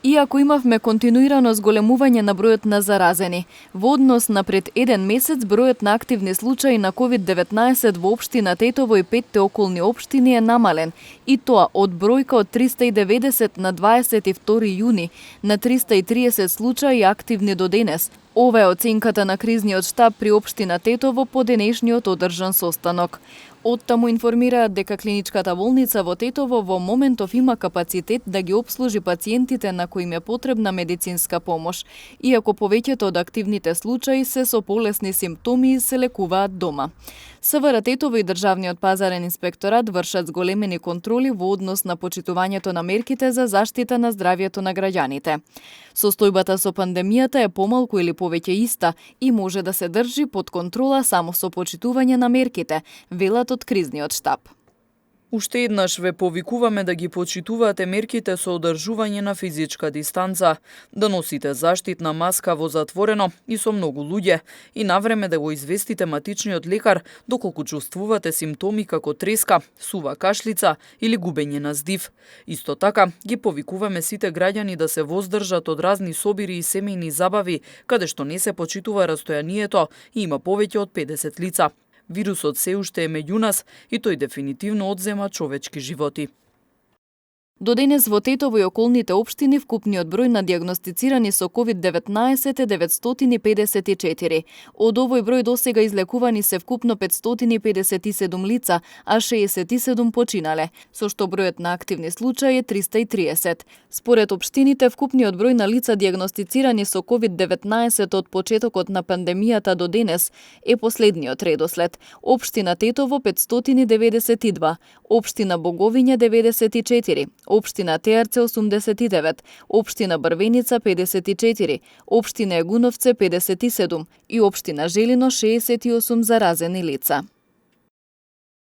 Иако имавме континуирано зголемување на бројот на заразени, во однос на пред еден месец бројот на активни случаи на COVID-19 во општина Тетово и 5 околни општини е намален, и тоа од бројка од 390 на 22 јуни на 330 случаи активни до денес. Ова е оценката на кризниот штаб при општина Тетово по денешниот одржан состанок. Оттаму информираат дека клиничката болница во Тетово во моментов има капацитет да ги обслужи пациентите на кои им е потребна медицинска помош, иако повеќето од активните случаи се со полесни симптоми и се лекуваат дома. СВР Тетово и Државниот пазарен инспекторат вршат зголемени контроли во однос на почитувањето на мерките за заштита на здравјето на граѓаните. Состојбата со пандемијата е помалку или повеќе иста и може да се држи под контрола само со почитување на мерките, велат од кризниот штаб. Уште еднаш ве повикуваме да ги почитувате мерките со одржување на физичка дистанца, да носите заштитна маска во затворено и со многу луѓе и навреме да го известите матичниот лекар доколку чувствувате симптоми како треска, сува кашлица или губење на здив. Исто така, ги повикуваме сите граѓани да се воздржат од разни собири и семејни забави каде што не се почитува растојанието и има повеќе од 50 лица. Вирусот се уште е меѓу нас и тој дефинитивно одзема човечки животи. До денес во Тетово и околните општини вкупниот број на дијагностицирани со COVID-19 е 954. Од овој број досега излекувани се вкупно 557 лица, а 67 починале, со што бројот на активни случаи е 330. Според општините, вкупниот број на лица дијагностицирани со COVID-19 од почетокот на пандемијата до денес е последниот редослед. Општина Тетово 592, општина Боговиња 94, општина Теарце 89, општина Брвеница 54, општина Егуновце 57 и општина Желино 68 заразени лица.